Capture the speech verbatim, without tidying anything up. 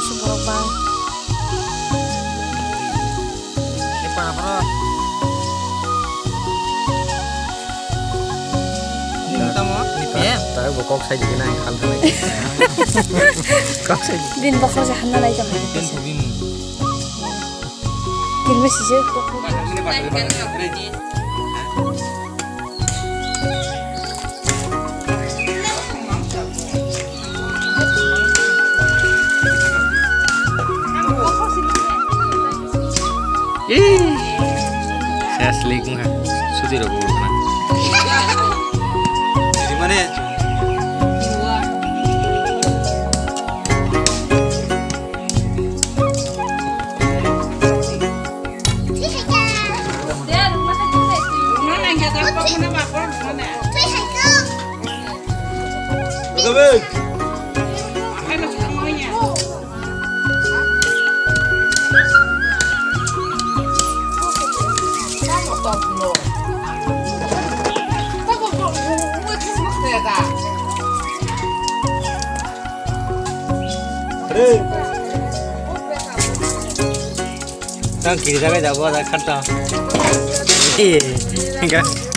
Borok bang. Ni para para. Ni tamo? Ni pem? Tayo bo kok sai dikena, hal thanai. Kok sai. Bin bokol sa hanna lai tong. Bin bobin. Kilma sijak kok. Ih, saya asli kung ha. Suti rok bulu kana. Di mana? Tang kiri jaga jabo da kharta. Iya. Enggak.